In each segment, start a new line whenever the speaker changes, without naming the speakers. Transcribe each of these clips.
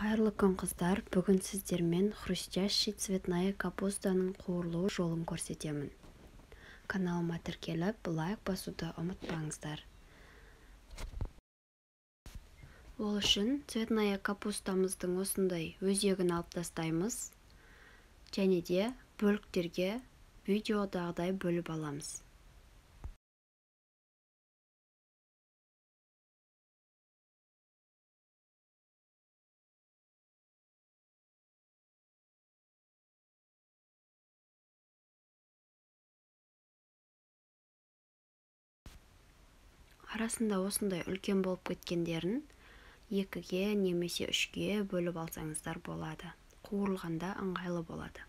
Қайырлы күн, қыздар! Бүгін сіздермен хрустящий цветная капустаның қуырылу жолын көрсетемін. Каналыма тіркеліп, лайк басуды ұмытпаңыздар. Ол үшін цветная капустамыздың осындай өзегін алып тастаймыз және де бөліктерге видеодағыдай бөліп аламыз. Арасында осындай үлкен болып кеткендерін 2-ге немесе 3-ге бөліп алсаңыздар болады. Қуырылғанда ыңғайлы болады.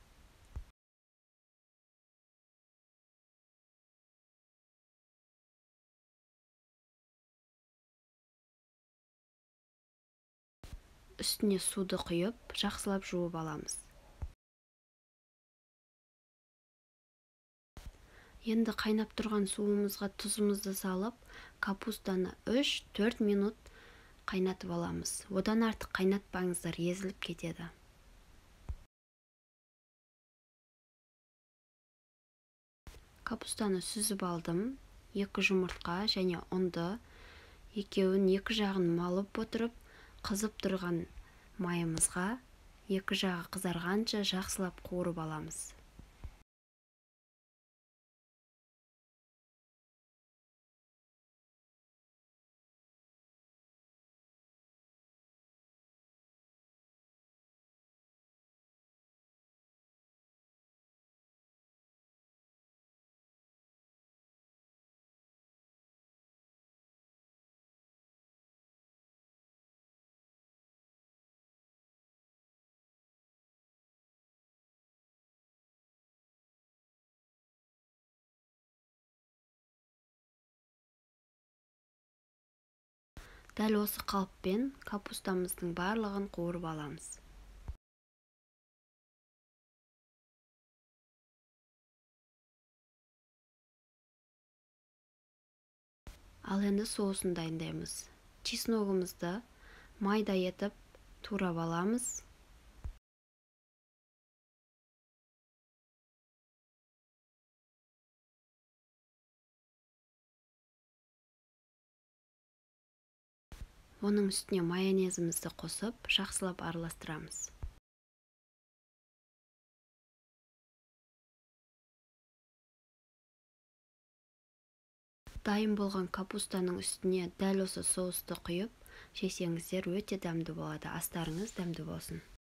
Үстіне суды құйып, жақсылап жуып аламыз. Енді қайнап тұрған суымызға тұзымызды салып, капустаны 3-4 минут қайнатып аламыз. Одан артық қайнатпаңыздар, езіліп кетеді. Капустаны сүзіп алдым. 2 жұмыртқа және ұнды екеуін екі жағын малып отырып, қызып тұрған майымызға екі жағы қызарғанша жақсылап қуырып аламыз. Дәл осы қалыппен капустамыздың барлығын қуырып аламыз. Ал енді соусын дайындаймыз. Чесногымызды майда етіп турап аламыз. Оның үстіне майонезімізді қосып, жақсылап араластырамыз. Дайын болған капустаның үстіне дәл осы соусты құйып, жесеңіздер өте дәмді болады. Астарыңыз дәмді болсын.